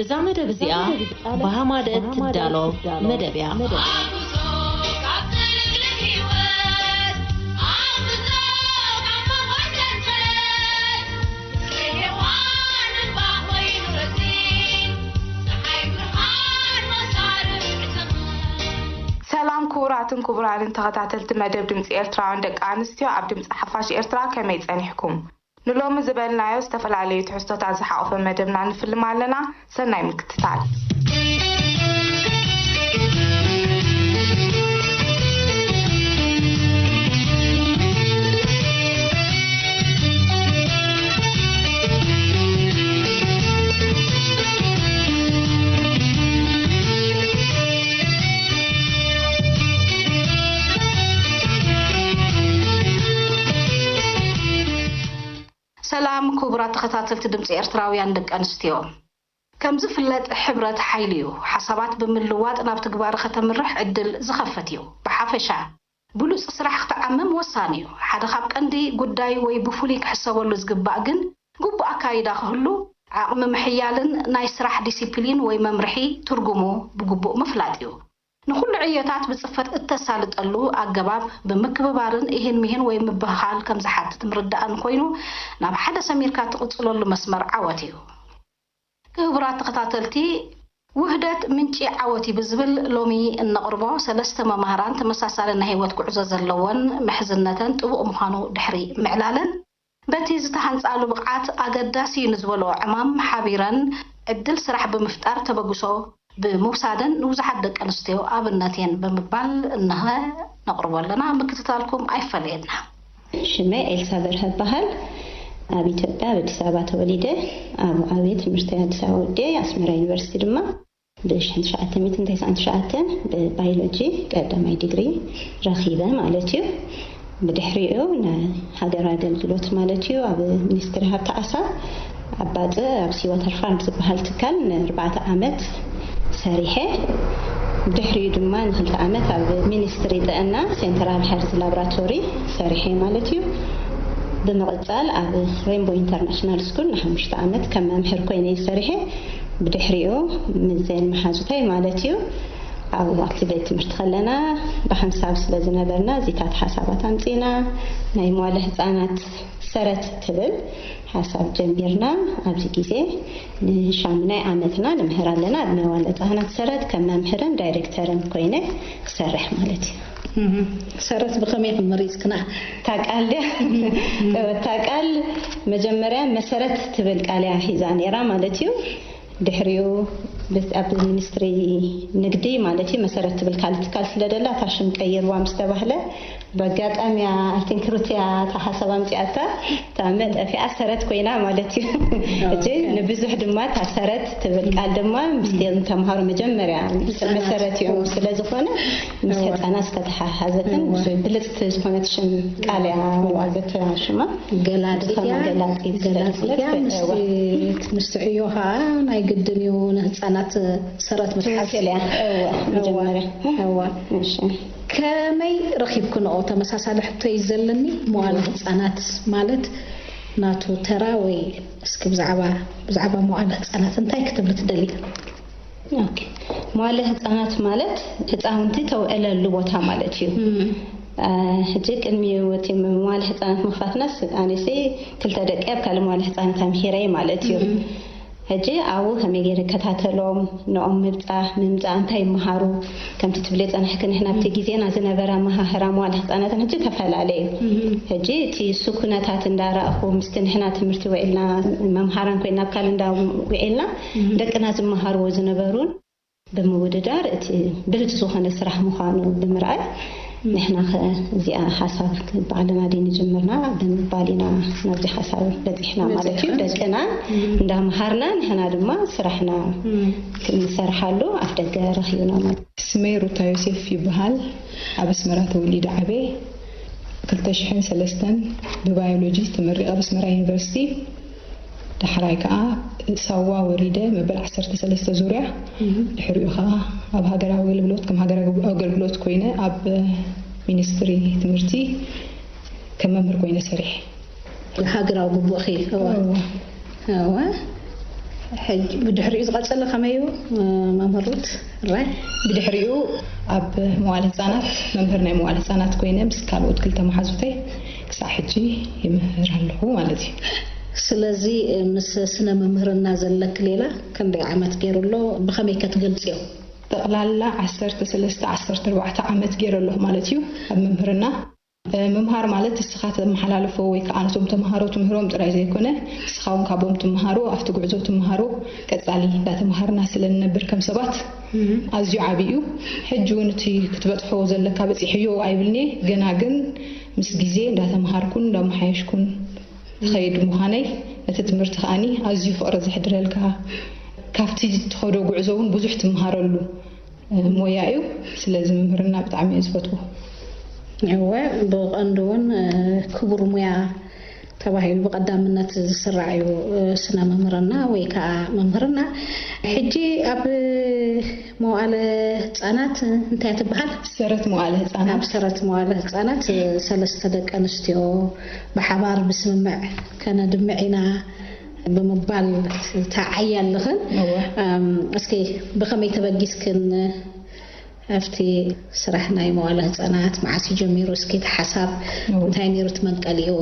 እዛ መደብ እዚኣ ብሃማደት ትዳሎ መደብ እያ። ሰላም ክቡራትን ክቡራንን ተኸታተልቲ መደብ ድምፂ ኤርትራውያን ደቂ ኣንስትዮ ኣብ ድምፂ ሓፋሽ ኤርትራ፣ ከመይ ጸኒሕኩም? ንሎሚ ዝበልናዮ ዝተፈላለዩ ትሕዝቶታት ዝሓቖፈ መደብና ንፍልም ኣለና። ሰናይ ምክትታል። ሰላም ክቡራት ተኸታተልቲ ድምፂ ኤርትራውያን ደቂ ኣንስትዮ። ከም ዝፍለጥ ሕብረት ሓይሊ እዩ። ሓሳባት ብምልዋጥ ናብ ትግባረ ከተምርሕ ዕድል ዝኸፍት እዩ። ብሓፈሻ ብሉፅ ስራሕ ክትዓምም ወሳኒ እዩ። ሓደ ካብ ቀንዲ ጉዳይ ወይ ብፍሉይ ክሕሰበሉ ዝግባእ ግን ግቡእ ኣካይዳ ክህሉ ዓቕሚ ምሕያልን ናይ ስራሕ ዲሲፕሊን ወይ መምርሒ ትርጉሙ ብግቡእ ምፍላጥ እዩ። ንኹሉ ዕዮታት ብጽፈት እተሳልጠሉ ኣገባብ ብምክብባርን ኢሂን ምሂን ወይ ምብህሃል ከም ዝሓትት ምርዳእን ኮይኑ ናብ ሓደ ሰሚርካ ትቕጽለሉ መስመር ዓወት እዩ። ክቡራት ተኸታተልቲ ውህደት ምንጪ ዓወት እዩ ብዝብል ሎሚ እነቕርቦ ሰለስተ መማህራን ተመሳሳሊ ናይ ህይወት ጉዕዞ ዘለወን ምሕዝነተን ጥቡቕ ምዃኑ ድሕሪ ምዕላለን በቲ ዝተሃንጻሉ ብቕዓት ኣገዳሲ እዩ ንዝበልኦ ዕማም ሓቢረን ዕድል ስራሕ ብምፍጣር ተበግሶ ብምውሳደን ንብዙሓት ደቂ ኣንስትዮ ኣብነት እየን ብምባል እነሀ ነቕርቦ ኣለና። ምክትታልኩም ኣይፈለየና። ሽመይ ኤልሳ በርሀ እበሃል። ኣብ ኢትዮጵያ ኣብ ኣዲስ ኣበባ ተወሊደ ኣብ ዓብየ ትምህርተይ ኣዲስ ኣበባ ወዲኤ ኣስመራ ዩኒቨርሲቲ ድማ ብሽሕን ትሽዓተ ሚእትን ተስዓን ትሽዓተን ብባዮሎጂ ቀዳማይ ዲግሪ ረኺበ ማለት እዩ። ብድሕሪኡ ናይ ሃገር ኣገልግሎት ማለት እዩ ኣብ ሚኒስትሪ ሃብቲ ዓሳ ኣብ ባጽዕ ኣብ ሲዋተር ፋርም ዝበሃል ትካል ንኣርባዕተ ዓመት ሰሪሐ። ብድሕሪኡ ድማ ንክልተ ዓመት ኣብ ሚኒስትሪ ጥዕና ሴንትራል ሄልዝ ላብራቶሪ ሰሪሐ ማለት እዩ። ብምቕጻል ኣብ ሬንቦ ኢንተርናሽናል ስኩል ንሓሙሽተ ዓመት ከም መምህር ኮይነ ሰሪሐ። ብድሕሪኡ ምዘን መሓዙተይ ማለት እዩ ኣብ ኣብቲ ቤት ትምህርቲ ከለና ብሓንሳብ ስለ ዝነበርና እዚታት ሓሳባት ኣምጺና ናይ መዋለ ህጻናት ሰረት ትብል ሓሳብ ጀሚርና። ኣብዚ ግዜ ንሻሙናይ ዓመትና ንምህር ኣለና ኣብ መዋለ ህጻናት ሰረት ከም መምህርን ዳይሬክተርን ኮይነ ክሰርሕ ማለት እዩ። ሰረት ብኸመይ ኢኹም መሪፅክና? እታ ቃል ድያ? እታ ቃል መጀመርያ መሰረት ትብል ቃል እያ ሒዛ ነይራ ማለት እዩ። ድሕሪኡ ኣብ ሚኒስትሪ ንግዲ ማለት እዩ መሰረት ትብል ካልእ ትካል ስለ ደላ እታ ሽም ቀይርዋ ምስ ተባህለ ብኣጋጣሚ እያ ኣይቲንክ ሩትያ እታ ሓሳብ ኣምፂኣታ እታ መጠፊኣ ሰረት ኮይና ማለት እዩ። ሕጂ ንብዙሕ ድማ እታ ሰረት ትብል ቃል ድማ ምስቶም ተምሃሮ መጀመርያ መሰረት እዮም ስለ ዝኾነ ምስ ህፃናት ዝተተሓሓዘትን ብልፅቲ ዝኾነት ሽም ቃል እያ ዘተሽማ። ገላጢት እያ። ገላጢት ስለ ገላጢት ዝኾነት እያ። ምስቲ ምስቲ ዕዮ ከዓ ናይ ግድን እዩ ንህፃናት ሰረት ምትሓዝ። ትክክል እያ። እወ መጀመርያ እወ። እሺ ከመይ ረኺብክንኦ? ተመሳሳሊ ሕቶ እዩ ዘለኒ። መዋለ ህፃናት ማለት ናቱ ተራ ወይ እስኪ ብዛዕባ ብዛዕባ መዋለ ህፃናት እንታይ ክትብሊ ትደሊ? ኦኬ። መዋለ ህፃናት ማለት ህፃውንቲ ተውዕለሉ ቦታ ማለት እዩ። ሕጂ ቅድሚ ወፂ መዋለ ህፃናት ምኽፋትናስ ኣነሲ ክልተ ደቂ ኣብ ካልእ መዋለ ህፃናት ኣምሂረ ማለት እዩ። ሕጂ ኣብኡ ከመይ ገይረ እከታተሎም፣ ንኦም ምብፃሕ ምምፃእ እንታይ ይመሃሩ፣ ከምቲ ትብልዮ ፀናሕኪ ንሕና ኣብቲ ግዜና ዝነበረ ኣመሃህራ መዋለ ህፃናትን ሕጂ ተፈላለ እዩ። ሕጂ እቲ እሱ ኩነታት እንዳረእኹ ምስቲ ንሕና ትምህርቲ ውዒልና መምሃራን ኮይና ኣብ ካልእ እንዳ ውዒልና ደቅና ዝመሃርዎ ዝነበሩን ብምውድዳር እቲ ብልፅ ዝኾነ ስራሕ ምዃኑ ብምርኣይ ንሕና ከ እዚኣ ሓሳብ ባዕልና ድዩ ንጅምርና ብምባል ኢና ናብዚ ሓሳብ በፂሕና ማለት እዩ። ደቅና እንዳምሃርና ንሕና ድማ ስራሕና ክንሰርሓሉ ኣፍ ደገ ረኺብና ማለት እዩ። ስመይ ሩታ ዮሴፍ ይበሃል። ኣብ ኣስመራ ተወሊደ ዓብየ። ክልተ ሽሕን ሰለስተን ብባዮሎጂ ተመሪቐ ኣብ ኣስመራ ዩኒቨርሲቲ። ዳሕራይ ከዓ ሳዋ ወሪደ መበል ዓሰርተ ሰለስተ ዙርያ። ድሕሪኡ ከዓ ኣብ ሃገራዊ ኣገልግሎት ከም ሃገራዊ ኣገልግሎት ኮይነ ኣብ ሚኒስትሪ ትምህርቲ ከም መምህር ኮይነ ሰሪሐ። ሃገራዊ ግቡእኺ እወ። እወ። እወ። ሕጂ ብድሕሪኡ ዝቐጸለ ከመይ እዩ? መምህር ሩት ራይ። ብድሕሪኡ ኣብ መዋለ ህጻናት መምህር ናይ መዋለ ህጻናት ኮይነ ምስ ካልኦት ክልተ መሓዙተይ ክሳብ ሕጂ ይምህር ኣለኹ ማለት እዩ። ስለዚ ምስ ስነ መምህርና ዘለክ ሌላ ክንደይ ዓመት ገይሩ ኣሎ? ብኸመይ ከትገልጽዮ? ጠቕላላ ዓሰርተ ሰለስተ ዓሰርተ ኣርባዕተ ዓመት ገይረ ኣለኹ ማለት እዩ ኣብ መምህርና። ምምሃር ማለት ንስኻ ተመሓላልፎ ወይ ከዓ ነቶም ተምሃሮ ትምህሮም ጥራይ ዘይኮነ፣ ንስኻ እውን ካብኦም ትምሃሮ፣ ኣብቲ ጉዕዞ ትምሃሮ። ቀጻሊ እንዳተምሃርና ስለ ንነብር ከም ሰባት ኣዝዩ ዓቢ እዩ። ሕጂ እውን እቲ ክትበጽሖ ዘለካ በጺሕዮ ኣይብልኒ፣ ግና ግን ምስ ግዜ እንዳተምሃርኩን እንዳመሓየሽኩን ዝኸይድ ምዃነይ፣ እቲ ትምህርቲ ከዓኒ ኣዝዩ ፍቕሪ ዘሕድረልካ፣ ካብቲ ትኸዶ ጉዕዞ እውን ብዙሕ ትምሃረሉ ሞያ እዩ። ስለዚ ምምህርና ብጣዕሚ እየ ዝፈትዎ። እወ፣ ብቐንዱ እውን ክቡር ሙያ ተባሂሉ ብቐዳምነት ዝስራዕ እዩ። ስነ መምህርና ወይ ከዓ መምህርና። ሕጂ ኣብ መዋእለ ህፃናት እንታይ ትበሃል? ሰረት መዋእለ ህፃናት። ኣብ ሰረት መዋእለ ህፃናት ሰለስተ ደቂ ኣንስትዮ ብሓባር ብስምምዕ ከነድምዕ ኢና ብምባል ተዓይ ኣለኽን። እወ። እም፣ እስኪ ብኸመይ ተበጊስክን ኣብቲ ስራሕ ናይ መዋለ ህፃናት መዓስ እዩ ጀሚሩ? እስኪ እቲ ሓሳብ እወ። እንታይ ነይሩ እቲ መንቀሊኡ?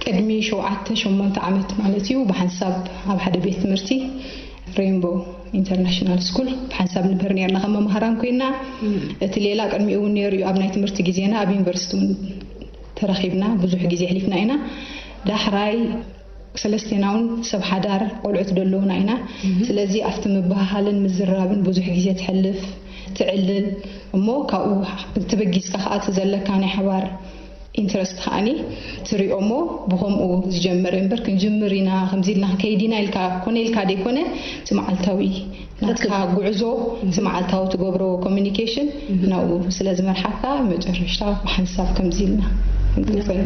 ቅድሚ ሸውዓተ ሸሞንተ ዓመት ማለት እዩ፣ ብሓንሳብ ኣብ ሓደ ቤት ትምህርቲ ሬንቦ ኢንተርናሽናል ስኩል ብሓንሳብ ንምህር ነርና። ከም መምሃራን ኮይና፣ እቲ ሌላ ቅድሚኡ እውን ነይሩ እዩ። ኣብ ናይ ትምህርቲ ግዜና ኣብ ዩኒቨርሲቲ እውን ተረኺብና ብዙሕ ግዜ ኣሕሊፍና ኢና። ዳሕራይ ሰለስቴና እውን ሰብ ሓዳር ቆልዑት ደለውና ኢና። ስለዚ ኣብቲ ምብህሃልን ምዝራብን ብዙሕ ግዜ ትሕልፍ፣ ትዕልል። እሞ ካብኡ ተበጊስካ ከዓ እቲ ዘለካ ናይ ሓባር ኢንትረስት ከዓኒ ትሪኦ እሞ ብኸምኡ ዝጀመረ እምበር፣ ክንጅምር ኢና፣ ከምዚ ኢልና ክንከይድ ኢና ኢልካ ኮነ ኢልካ ደይኮነ፣ እቲ መዓልታዊ ናትካ ርክብ። ጉዕዞ፣ እቲ መዓልታዊ ትገብሮ ኮሚኒኬሽን ናብኡ ስለ ዝመርሓካ፣ መጨረሽታ ብሓንሳብ ከምዚ ኢልና ክንቅፅል።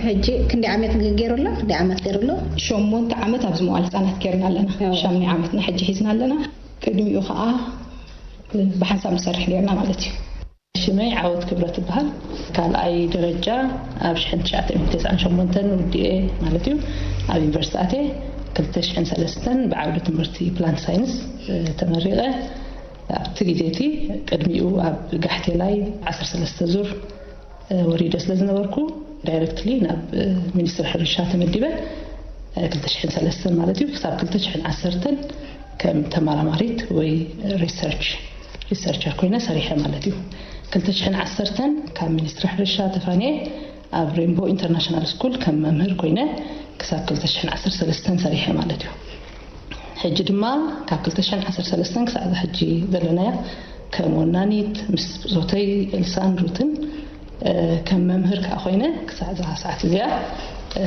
ሕጂ ክንደይ ዓመት ገይሩ ኣሎ? ክንደይ ዓመት ገይሩ ኣሎ? ሸሞንተ ዓመት ኣብዚ መዋል ህፃናት ገይርና ኣለና። ኣዎ። ሻምናይ ዓመትና ሕጂ ሒዝና ኣለና። ቅድሚኡ ከዓ ብሓንሳብ ንሰርሕ ነርና ማለት እዩ። ሽመይ ዓወት ክብረት ትበሃል። ካልኣይ ደረጃ ኣብ ሽሕን ትሽዓተ ሚእትን ተስዓን ሸሞንተን ውዲኤ ማለት እዩ። ኣብ ዩኒቨርሲቲ ኣትየ ክልተ ሽሕን ሰለስተን ብዓውዲ ትምህርቲ ፕላንት ሳይንስ፣ እ፣ ተመሪቐ። ኣብቲ ግዜ እቲ ቅድሚኡ ኣብ ጋሕቴላይ ዓሰርተ ሰለስተ ዙር፣ እ፣ ወሪደ ስለ ዝነበርኩ ዳይሬክትሊ ናብ፣ እ፣ ሚኒስትሪ ሕርሻ ተመዲበ። እ፣ ክልተ ሽሕን ሰለስተን ማለት እዩ። ክሳብ ክልተ ሽሕን ዓሰርተን ከም ተመራማሪት ወይ ሪሰርች፣ ሪሰርቸር ኮይነ ሰሪሐ ማለት እዩ። ክልተ ሽሕን ዓሰርተን ካብ ሚኒስትሪ ሕርሻ ተፋንየ ኣብ ሬንቦ ኢንተርናሽናል ስኩል ከም መምህር ኮይነ ክሳብ ክልተ ሽሕን ዓሰርተ ሰለስተን ሰሪሐ ማለት እዩ። ሕጂ ድማ ካብ ክልተ ሽሕን ዓሰርተ ሰለስተን ክሳዕ እዛ ሕጂ ዘለናያ ከም ወናኒት ምስ ብጾተይ ኤልሳን ሩትን፣ እ፣ ከም መምህር ከዓ ኮይነ ክሳዕ እዛ ሰዓት እዚኣ፣ እ፣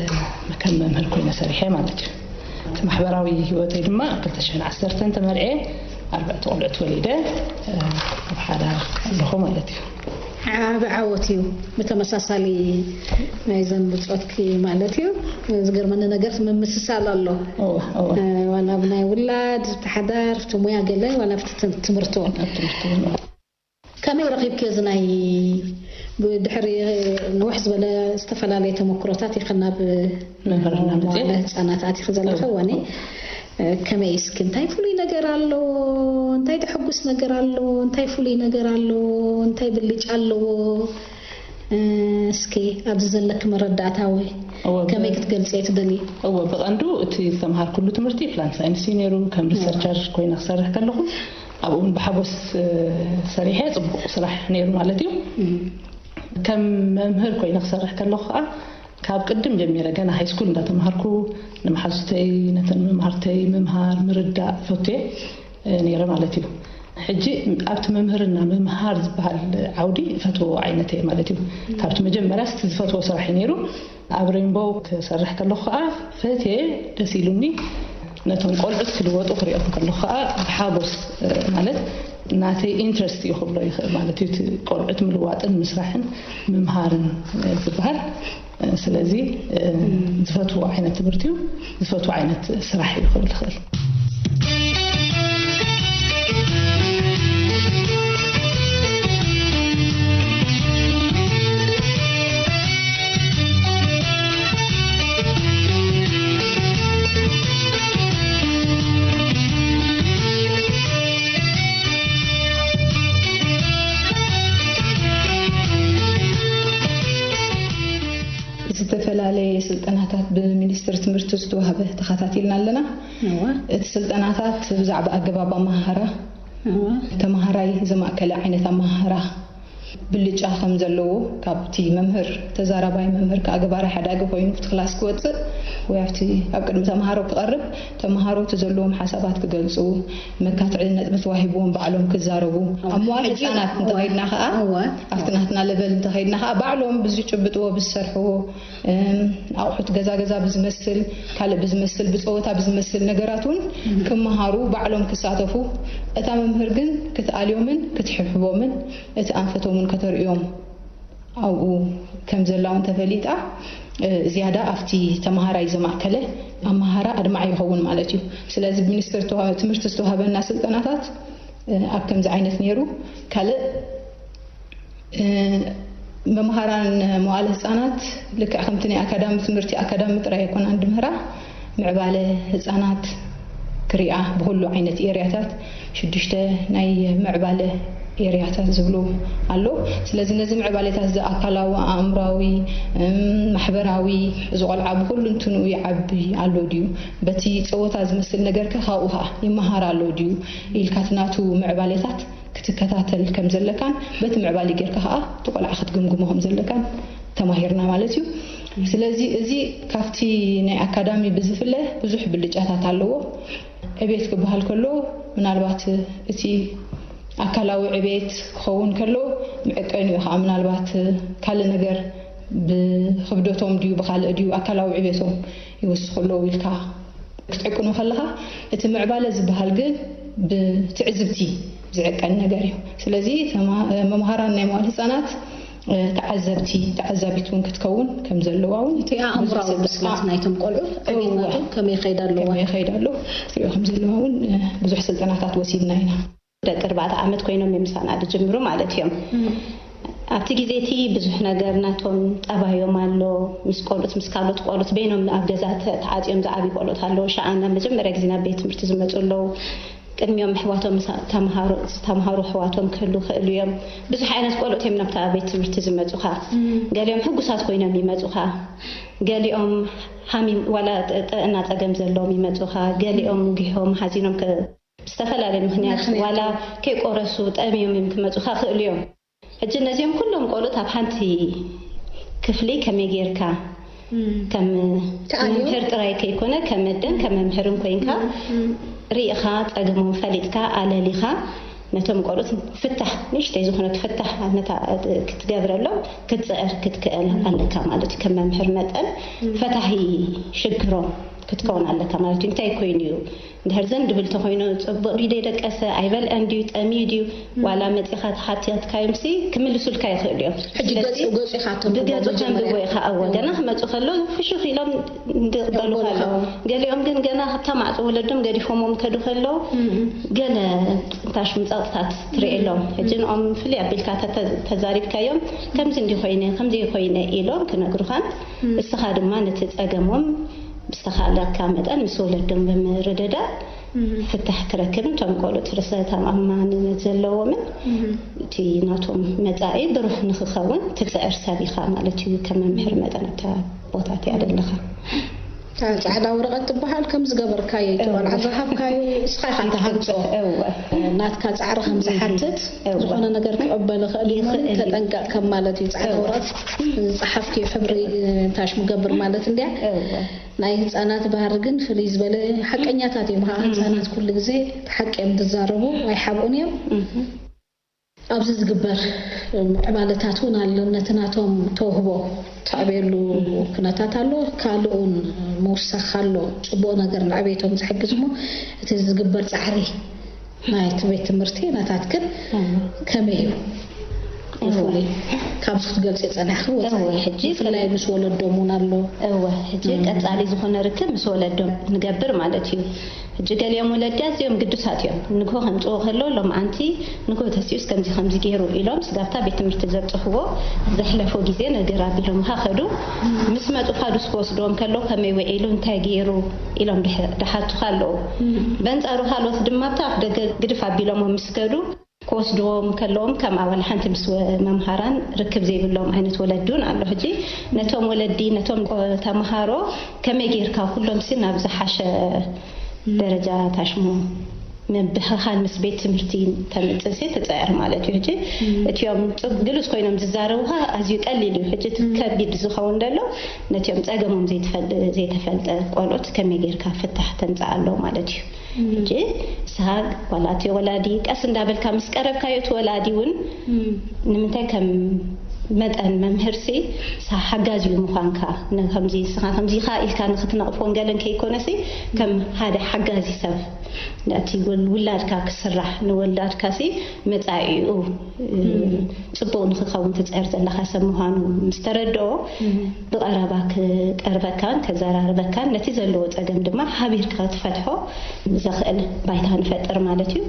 ከም መምህር ኮይነ ሰሪሐ ማለት እዩ። እቲ ማሕበራዊ ህይወተይ ድማ ክልተ ሽሕን ዓሰርተን ተመርዕየ ኣርባዕተ ቆልዑት ወሊደ፣ እ፣ ኣብ ሓዳር ኣለኹ ማለት እዩ። ዓቢ ዓወት እዩ። ብተመሳሳሊ ናይዘን ብጾትኪ ማለት እዩ። ዝገርመኒ ነገር ምምስሳል ኣሎ። እወ፣ እወ። እ፣ ዋላ ብናይ ውላድ፣ ብቲ ሓዳር፣ ብቲ ሙያ ገለ፣ ዋላ ብቲ ትም-፣ ትምህርቲ እውን። ኣብ ትምህርቲ እውን፣ እወ። ከመይ ረኺብክዮ እዚ ናይ ብድሕሪ ንውሕ ዝበለ ዝተፈላለየ ተመክሮታት ኢኺ ናብ ምምህርና መጽእ? መዋዕለ ህጻናት ኣቲኺ ዘለኺ እወ፣ እዋን እዩ። እወ። እ፣ ከመይ እስኪ እንታይ ፍሉይ ነገር ኣለዎ? እንታይ ተሐጉስ ነገር ኣለዎ? እንታይ ፍሉይ ነገር ኣለዎ? እንታይ ብልጫ ኣለዎ? እ፣ እስኪ ኣብዚ ዘለኪ መረዳእታ ወይ እወ፣ ከመይ ብ-፣ ክትገልጽ እየ ትደሊ? እወ፣ ብቐንዱ እቲ ዝተምሃርኩሉ ትምህርቲ ፕላንት ሳይንስ እዩ ነይሩ። ከም እወ። ሪሰርቸር ኮይነ ክሰርሕ ከለኹ ኣብኡ እውን ብሓጎስ፣ እ፣ ሰሪሐ ጽቡቕ ስራሕ ነይሩ ማለት እዩ። እም። ከም መምህር ኮይነ ክሰርሕ ከለኹ ከዓ ካብ ቅድም ጀሚረ ገና ሃይ ስኩል እንዳተምሃርኩ ንመሓዙተይ ነተን መምሃርተይ ምምሃር ምርዳእ ፈትየ፣ እ፣ ነይረ ማለት እዩ። ሕጂ ኣብቲ መምህርና ምምሃር ዝበሃል ዓውዲ ፈትዎ ዓይነት እየ ማለት እዩ። ካብቲ መጀመርያ እቲ ዝፈትዎ ስራሕ እዩ ነይሩ። ኣብ ሬንቦው ክሰርሕ ከለኹ ከዓ ፈትየ ደስ ኢሉኒ ነቶም ቆልዑት ክልወጡ ክሪኦም ከለኹ ከዓ ብሓጎስ፣ እ፣ ማለት ናተይ ኢንትረስት እዩ ክብሎ ይኽእል ማለት እዩ። እቲ ቆልዑት ምልዋጥን ምስራሕን ምምሃርን፣ እ፣ ዝበሃል። እ፣ ስለዚ፣ እ፣ ዝፈትዎ ዓይነት ትምህርቲ እዩ፣ ዝፈትዎ ዓይነት ስራሕ እዩ ክብል ይኽእል። ስልጠናታት ብሚኒስትሪ ትምህርቲ ዝተዋህበ ተኸታቲልና ኣለና። እቲ ስልጠናታት ብዛዕባ ኣገባብ ኣመሃህራ፣ ተመሃራይ ዘማእከለ ዓይነት ኣመሃህራ ብልጫ ከም ዘለዎ፣ ካብቲ መምህር፣ ተዛራባይ መምህር ከኣ ገባራይ ሓዳጊ ኮይኑ ኣብቲ ክላስ ክወጽእ ወይ ኣብቲ ኣብ ቅድሚ ተመሃሮ ክቐርብ፣ ተመሃሮ እቲ ዘለዎም ሓሳባት ክገልጹ፣ መካትዒ ነጥቢ ተዋሂብዎም ባዕሎም ክዛረቡ፣ ኣብ መዋል ህጻናት እንተኸይድና ከኣ፣ ኣብቲ ናትና ለቨል እንተኸይድና ከኣ ባዕሎም ብዝጭብጥዎ፣ ብዝሰርሕዎ፣ ኣቑሑት ገዛ ገዛ ብዝመስል፣ ካልእ ብዝመስል፣ ብፀወታ ብዝመስል ነገራት እውን ክመሃሩ፣ ባዕሎም ክሳተፉ፣ እታ መምህር ግን ክትኣልዮምን ክትሕብሕቦምን፣ እቲ ኣንፈቶም እውን ከተርእዮም ኣብኡ ከም ዘላ እውን ተፈሊጣ፣ ዝያዳ ኣብቲ ተመሃራይ ዘማእከለ ኣመሃራ ኣድማዕ ይኸውን ማለት እዩ። ስለዚ ብሚኒስትሪ ትምህርቲ ዝተዋሃበና ስልጠናታት ኣብ ከምዚ ዓይነት ነይሩ። ካልእ መምሃራን መዋእለ ህፃናት ልክዕ ከምቲ ናይ ኣካዳሚ ትምህርቲ ኣካዳሚ ጥራይ ኣይኮናን ድምህራ፣ ምዕባለ ህፃናት ክሪኣ ብኩሉ ዓይነት ኤርያታት ሽዱሽተ ናይ ምዕባለ ኤርያታት ዝብሉ ኣሎ። ስለዚ ነዚ ምዕባሌታት እዚ ኣካላዊ፣ ኣእምራዊ፣ ማሕበራዊ፣ እዚ ቆልዓ ብኩሉ እንትንኡ ይዓቢ ኣሎ ድዩ፣ በቲ ፀወታ ዝመስል ነገር ከ ካብኡ ከዓ ይመሃር ኣሎ ድዩ ኢልካ እቲ ናቱ ምዕባሌታት ክትከታተል ከም ዘለካን በቲ ምዕባሊ ጌርካ ከዓ እቲ ቆልዓ ክትግምግሞ ከም ዘለካን ተማሂርና ማለት እዩ። ስለዚ እዚ ካብቲ ናይ ኣካዳሚ ብዝፍለ ብዙሕ ብልጫታት ኣለዎ። ዕቤት ክበሃል ከሎ ምናልባት እቲ ኣካላዊ ዕቤት ክኸውን ከሎ፣ ምዕቀኒኡ ከዓ ምናልባት ካልእ ነገር ብክብደቶም ድዩ ብካልእ ድዩ ኣካላዊ ዕቤቶም ይወስኹ ኣለዉ ኢልካ ክትዕቅኖ ከለኻ፣ እቲ ምዕባለ ዝበሃል ግን ብትዕዝብቲ ዝዕቀን ነገር እዩ። ስለዚ መምሃራን ናይ መዋል ህፃናት ተዓዘብቲ፣ ተዓዛቢት እውን ክትከውን ከም ዘለዋ እውን እቲ ኣእምራዊ ብስለት ናይቶም ቆልዑ ዕቤት ናቶም ከመይ ይኸይድ ኣለዋ፣ ከመይ ይኸይድ ኣሎ ክትሪኦ ከም ዘለዋ እውን ብዙሕ ስልጠናታት ወሲድና ኢና። ደቂ ኣርባዕተ ዓመት ኮይኖም እዮም ምሳና ዝጅምሩ ማለት እዮም። ኣብቲ ግዜ እቲ ብዙሕ ነገር ናቶም ጠባዮም ኣሎ። ምስ ቆልዑት፣ ምስ ካልኦት ቆልዑት በይኖም ኣብ ገዛ ተዓፅዮም ዝዓብዩ ቆልዑት ኣለዉ። ሸኣ ናብ መጀመርያ ግዜ ናብ ቤት ትምህርቲ ዝመፁ ኣለዉ። ቅድሚኦም ኣሕዋቶም ተምሃሩ ኣሕዋቶም ክህሉ ክእሉ እዮም። ብዙሕ ዓይነት ቆልዑት እዮም ናብታ ቤት ትምህርቲ ዝመፁኻ። ገሊኦም ሕጉሳት ኮይኖም ይመፁኻ። ገሊኦም ሃሚም ዋላ ጥዕና ፀገም ዘለዎም ይመፁኻ። ገሊኦም ጊሖም ሓዚኖም ዝተፈላለዩ ምክንያት ዋላ ከይቆረሱ ጠምዮም እዮም ክመፁኻ ክእሉ እዮም። ሕጂ ነዚኦም ኩሎም ቆልዑት ኣብ ሓንቲ ክፍሊ ከመይ ጌርካ ከም መምህር ጥራይ ከይኮነ ከም መደን ከም መምህርን ኮይንካ ርኢኻ ጸገሞም ፈሊጥካ ኣለሊኻ ነቶም ቆልዑት ፍታሕ ንእሽተይ ዝኾነት ፍታሕ ክትገብረሎም ክትፅዕር ክትክእል ኣለካ ማለት እዩ። ከም መምህር መጠን ፈታሂ ሽግሮም ክትከውን ኣለካ ማለት እዩ። እንታይ ኮይኑ እዩ እንድሕር ዘንድብል ተኮይኑ፣ ጽቡቕ ድዩ ደይደቀሰ፣ ኣይበልዐን ድዩ፣ ጠምዩ ድዩ፣ ዋላ መጺኻ ተሓቲትካዮምሲ ክምልሱልካ ይኽእሉ እዮም። ሕጂ ስለዚ ገጹ ገጹ ኢኻ ተንብቦ ብገጹ መጀመርያ። ተንብቦ ኢኻ። እወ፣ ገና ክመጹ ከለዉ ፍሹኽ ኢሎም ይቕበሉኻ ይቕበሉኻ። ኣለዉ። ገሊኦም ግን ገና ካብታ ማዕጾ ወለዶም ገዲፎሞም ከዱ ከለዉ፣ እም። ገለ ጥንታሽም ጸቕጥታት ትርእየሎም። ሕጂ ንኦም ፍልይ ኣቢልካ ተተ-፣ ተዛሪብካዮም፣ ከምዚ እንዲ ኮይነ፣ ከምዚ ኮይነ ኢሎም ክነግሩኻን፣ እም። እስኻ ድማ ነቲ ጸገሞም ብዝተኻእለካ መጠን ምስ ወለዶም ብምርድዳእ እም። ፍታሕ ክረክብን እቶም ቆልዑት ርእሰ ተኣማንነት ዘለዎምን እም። እቲ ናቶም መጻኢ ብሩህ ንኽኸውን ትጽዕር ሰብ ኢኻ ማለት እዩ። ከም መምህር መጠን ኣብታ ቦታ እቲኣ ዘለኻ። እታ ጻዕዳ ወረቐት ትበሃል ከም ዝገበርካዮ፣ እቲ ቆልዓ ዝሃብካዮ እስኻ ኢኻ ትሃንጾ። እወ። ናትካ ጻዕሪ ከም ዝሓትት እወ። ዝኾነ ነገር ክቕበል ይኽእል እዩ። ይኽእል እዩ። ተጠንቀቕ ከም ማለት እዩ። ጻዕዳ እወ። ወረቐት ዝጸሓፍክዮ ሕብሪ፣ እ፣ ታሽ ምገብር ማለት እንድያ። እወ። ናይ ህጻናት ባህሪ ግን ፍልይ ዝበለ ሓቀኛታት እዮም። ከዓ እም። ህጻናት ኩሉ ግዜ ሓቂ እዮም ዝዛረቡ፣ ኣይሓብኡን እዮም። እም። ኣብዚ ዝግበር ምዕባለታት እውን ኣሎ። ነቲ ናቶም ተውህቦ ተዕብየሉ እም። ኩነታት ኣሎ። ካልእ እውን ምውሳኽ ኣሎ። ጽቡቕ ነገር ንዕቤቶም ዝሕግዝ እሞ እቲ ዝግበር ጻዕሪ ናይቲ ቤት ትምህርቲ ናታትክን እም። ከመይ እዩ? እወ። ብፍሉይ ካብዚ ክትገልጺ ጸኒሕኪ ወጻኢ እወ፣ ሕጂ ብፍላይ ምስ ወለዶም እውን ኣሎ። እወ፣ ሕጂ እም። ቀጻሊ ዝኾነ ርክብ ምስ ወለዶም ንገብር ማለት እዩ። ሕጂ ገሊኦም ወለዲ ኣዝዮም ግዱሳት እዮም። ንግሆ ከምጽኡ ከለዉ፣ ሎምዓንቲ ንግሆ ተሲኡስ ከምዚ ከምዚ ገይሩ ኢሎም ስጋብታ ቤት ትምህርቲ ዘብጽሕዎ ዘሕለፎ ግዜ ነገር ኣቢሎምኻ ከዱ። ምስ መጹ ፋዱስ ክወስድዎም ከለዉ ከመይ ውዒሉ፣ እንታይ ገይሩ ኢሎም ድሕ-፣ ድሓቱኻ ኣለዉ። እም። በንጻሩ ካልኦት ድማ ኣብታ ኣፍ ደገ ግድፍ ኣቢሎሞ ምስ ከዱ፣ ክወስድዎም ከለዎም ከም ኣባል ሓንቲ ምስ ወ- መምሃራን ርክብ ዘይብሎም ዓይነት ወለዲ እውን ኣሎ። ሕጂ ነቶም ወለዲ ነቶም ቆ- ተምሃሮ ከመይ ጌርካ ኩሎም ሲ ናብ ዝሓሸ ደረጃ ታሽሞ ምብህኻን ምስ ቤት ትምህርቲ ተምፅእሲ ትፅዕር ማለት እዩ። ሕጂ እቲኦም ፅብ- ግሉፅ ኮይኖም ዝዛረቡኻ ኣዝዩ ቀሊል እዩ። ሕጂ እቲ ከቢድ ዝኸውን ዘሎ ነቲኦም ፀገሞም ዘይትፈል- ዘይተፈልጠ ቆልዑት ከመይ ጌርካ ፍታሕ ተምፅእ ኣሎ ማለት እዩ። ሕጂ ንስኻ ዋላ እቲ ወላዲ ቀስ እንዳበልካ ምስ ቀረብካዮ እቲ ወላዲ እውን ንምንታይ ከም መጠን መምህርሲ ንስኻ ሓጋዚ እዩ ምዃንካ ን- ከምዚ ንስኻ ከምዚ ኢኻ ኢልካ ንክትነቕፎን ገለን ከይኮነሲ ከም ሓደ ሓጋዚ ሰብ ነቲ ውል- ውላድካ ክስራሕ ንወላድካሲ መጻኢኡ ጽቡቕ ንክኸውን ትፅዕር ዘለኻ ሰብ ምዃኑ ምስ ተረድኦ ብቐረባ ክቀርበካን ከዘራርበካን ነቲ ዘለዎ ጸገም ድማ ሓቢርካ ክትፈትሖ ዘኽእል ባይታ ንፈጥር ማለት እዩ።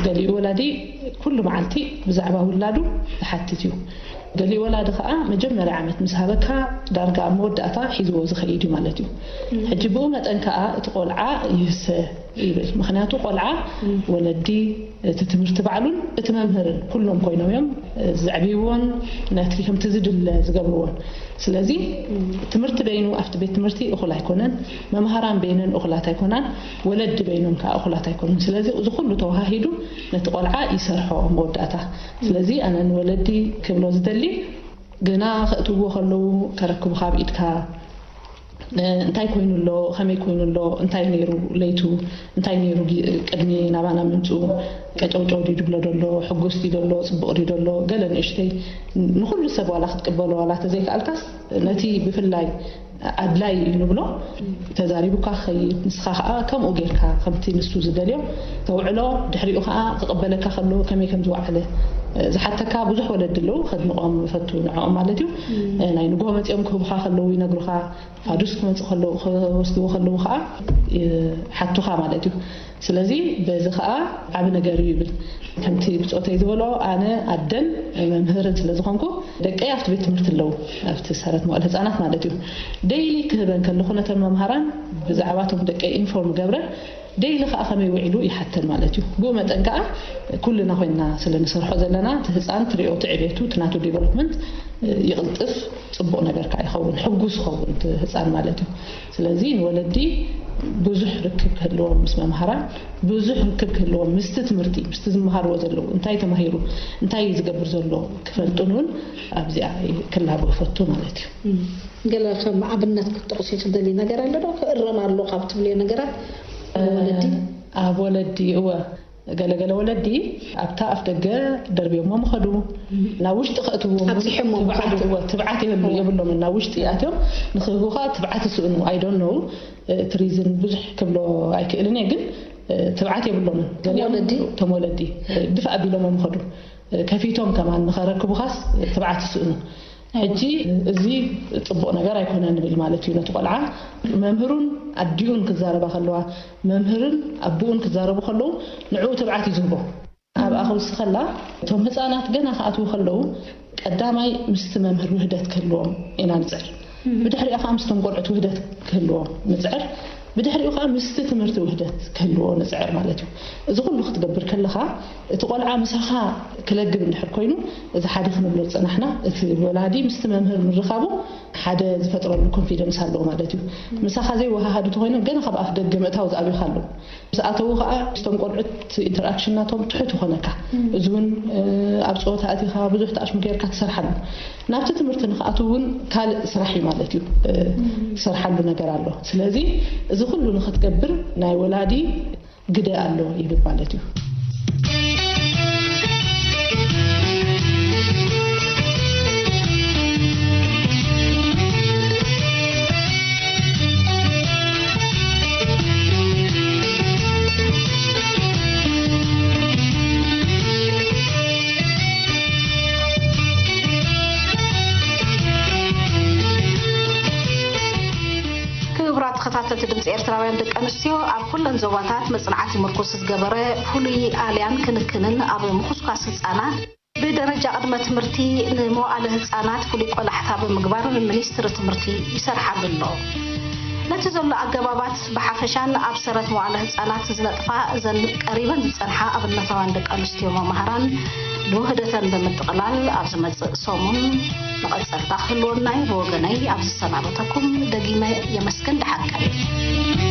ገሊኡ ወላዲ ኩሉ መዓልቲ ብዛዕባ ውላዱ ዝሓትት እዩ። ገሊኡ ወላዲ ከዓ መጀመርያ ዓመት ምስ ሃበካ ዳርጋ ኣብ መወዳእታ ሒዝዎ ዝኸይድ እዩ ማለት እዩ። ሕጂ ብኡ መጠን ከዓ እቲ ቆልዓ ይህሰ ይብል። ምክንያቱ ቆልዓ ወለዲ እቲ ትምህርቲ ባዕሉን እቲ መምህርን ኩሎም ኮይኖም እዮም ዘዕብይዎን ነቲ ከምቲ ዝድለ ዝገብርዎን። ስለዚ ትምህርቲ በይኑ ኣብቲ ቤት ትምህርቲ እኹል ኣይኮነን፣ መምሃራን በይነን እኹላት ኣይኮናን፣ ወለዲ በይኖም ከዓ እኹላት ኣይኮኑን። ስለዚ እዚ ኩሉ ተወሃሂዱ ነቲ ቆልዓ ይሰርሖ ኣብ መወዳእታ። ስለዚ ኣነ ንወለዲ ክብሎ ዝደሊ ገና ከእትውዎ ከለዉ ከረክቡኻ ኣብ ኢድካ እንታይ ኮይኑ ኣሎ፣ ከመይ ኮይኑ ኣሎ፣ እንታይ ነይሩ ለይቱ፣ እንታይ ነይሩ ቅድሚ ናባና ምምፅኡ፣ ቀጨውጨው ድዩ ድብሎ ደሎ፣ ሕጉስ ድዩ ደሎ፣ ፅቡቕ ድዩ ደሎ፣ ገለ ንእሽተይ ንኩሉ ሰብ ዋላ ክትቅበሎ ዋላ ተዘይከኣልካስ ነቲ ብፍላይ ኣድላይ እዩ ንብሎ ተዛሪቡካ ክኸይድ፣ ንስኻ ከዓ ከምኡ ጌርካ ከምቲ ንሱ ዝደልዮ ተውዕሎ። ድሕሪኡ ከዓ ክቕበለካ ከሎ ከመይ ከም ዝወዓለ ዝሓተካ ብዙሕ ወለዲ ኣለዉ። ከድንቖም እፈቱ ንዕኦም ማለት እዩ። ናይ ንግሆ መፂኦም ክህቡኻ ከለዉ ይነግሩኻ። ፋዱስ ክመፁ ከለዉ ክወስድዎ ከለዉ ከዓ ሓቱኻ ማለት እዩ። ስለዚ በዚ ከዓ ዓብ ነገር እዩ ይብል። ከምቲ ብፆተይ ዝበሎ ኣነ ኣደን መምህርን ስለ ዝኾንኩ ደቀይ ኣብቲ ቤት ትምህርቲ ኣለዉ ኣብቲ ሰረት መዋእለ ህፃናት ማለት እዩ። ደይሊ ክህበን ከለኹ ነተን መምሃራን ብዛዕባቶም ደቀይ ኢንፎርም ገብረን ደይሊ ከዓ ከመይ ውዒሉ ይሓተን ማለት እዩ። ብኡ መጠን ከዓ ኩልና ኮይንና ስለ ንሰርሖ ዘለና እቲ ህፃን ትሪኦ እቲ ዕቤቱ እቲ ናቱ ዲቨሎፕመንት ይቕልጥፍ። ፅቡቕ ነገር ከዓ ይኸውን፣ ሕጉስ ይኸውን እቲ ህፃን ማለት እዩ። ስለዚ ንወለዲ ብዙሕ ርክብ ክህልዎም ምስ መምሃራን፣ ብዙሕ ርክብ ክህልዎም ምስቲ ትምህርቲ፣ ምስቲ ዝመሃርዎ ዘለዉ፣ እንታይ ተማሂሩ፣ እንታይ እዩ ዝገብር ዘሎ ክፈልጡን እውን ኣብዚኣ ክላቦ ይፈቱ ማለት እዩ። ገለ ከም ኣብነት ክትጠቕሲ ትደሊ ነገር ኣሎ ዶ? ክእረም ኣሎ ካብ ትብልዮ ነገራት ወለዲ? ኣብ ወለዲ እወ ገለገለ ወለዲ ኣብታ ኣፍ ደገ ደርብዮሞ ምኸዱ ናብ ውሽጢ ከእትዎ ኣብዚሖሞ ምኸዱ። ትብዓት የብሎምን ናብ ውሽጢ ኣትዮም ንክህቡኻ ትብዓት ይስእኑ ኣይዶን ነው እቲ ሪዝን ብዙሕ ክብሎ ኣይክእልን እየ ግን ትብዓት የብሎምን ገሊኦም ወለዲ? እቶም ወለዲ ድፍእ ኣቢሎሞ ምኸዱ ከፊቶም ከማን ንኸረክቡኻስ ትብዓት ይስእኑ ሕጂ እዚ ፅቡቕ ነገር ኣይኮነ ንብል ማለት እዩ ነቲ ቆልዓ መምህሩን ኣዲኡን ክዛረባ ከለዋ መምህርን ኣቦኡን ክዛረቡ ከለዉ ንዕኡ ትብዓት እዩ ዝህቦ ኣብኣ ክውስኸላ እቶም ህፃናት ገና ክኣትዉ ከለዉ ቀዳማይ ምስቲ መምህር ውህደት ክህልዎም ኢና ንፅዕር ብድሕሪኣ ከዓ ምስቶም ቆልዑት ውህደት ክህልዎም ንፅዕር ብድሕሪኡ ከዓ ምስቲ ትምህርቲ ውህደት ክህልዎ ንፅዕር ማለት እዩ እዚ ኩሉ ክትገብር ከለካ እቲ ቆልዓ ምሳኻ ክለግብ እንድሕር ኮይኑ እዚ ሓደ ክንብሎ ዝፀናሕና እቲ ወላዲ ምስቲ መምህር ምርኻቡ ሓደ ዝፈጥረሉ ኮንፊደንስ ኣለዎ ማለት እዩ ምሳኻ ዘይወሃሃዱ ተኮይኖም ገና ካብ ኣፍ ደገ ምእታው ዝኣብዩካ ኣለዉ ምስ ኣተዉ ከዓ ምስቶም ቆልዑት ኢንተርኣክሽን ናቶም ትሑት ይኾነካ እዚ እውን ኣብ ፀወታ ኣቲኻ ብዙሕ ተኣሽሙ ጌርካ ትሰርሓሉ ናብቲ ትምህርቲ ንክኣትው እውን ካልእ ስራሕ እዩ ማለት እዩ ትሰርሓሉ ነገር ኣሎ ስለዚ እዚ ኩሉ ንክትገብር ናይ ወላዲ ግደ ኣሎ ይብል ማለት እዩ ኤርትራውያን ደቂ ኣንስትዮ ኣብ ኩለን ዞባታት መጽናዕቲ ምርኩስ ዝገበረ ፍሉይ ኣልያን ክንክንን ኣብ ምኹስኳስ ህጻናት ብደረጃ ቅድመ ትምህርቲ ንመዋእለ ህጻናት ፍሉይ ቆላሕታ ብምግባር ሚኒስትሪ ትምህርቲ ይሰርሓሉ ኣሎ። ነቲ ዘሎ ኣገባባት ብሓፈሻን ኣብ ሰረት መዋእለ ህጻናት ዝነጥፋ እዘን ቀሪበን ዝጸንሓ ኣብነታውያን ደቂ ኣንስትዮ መማህራን ንውህደተን ብምጥቕላል ኣብ ዝመጽእ ሰሙን መቐጸልታ ክህልወና እዩ። ብወገነይ ኣብ ዝሰናበተኩም ደጊመ የመስግን። ደሓን ቀኒ።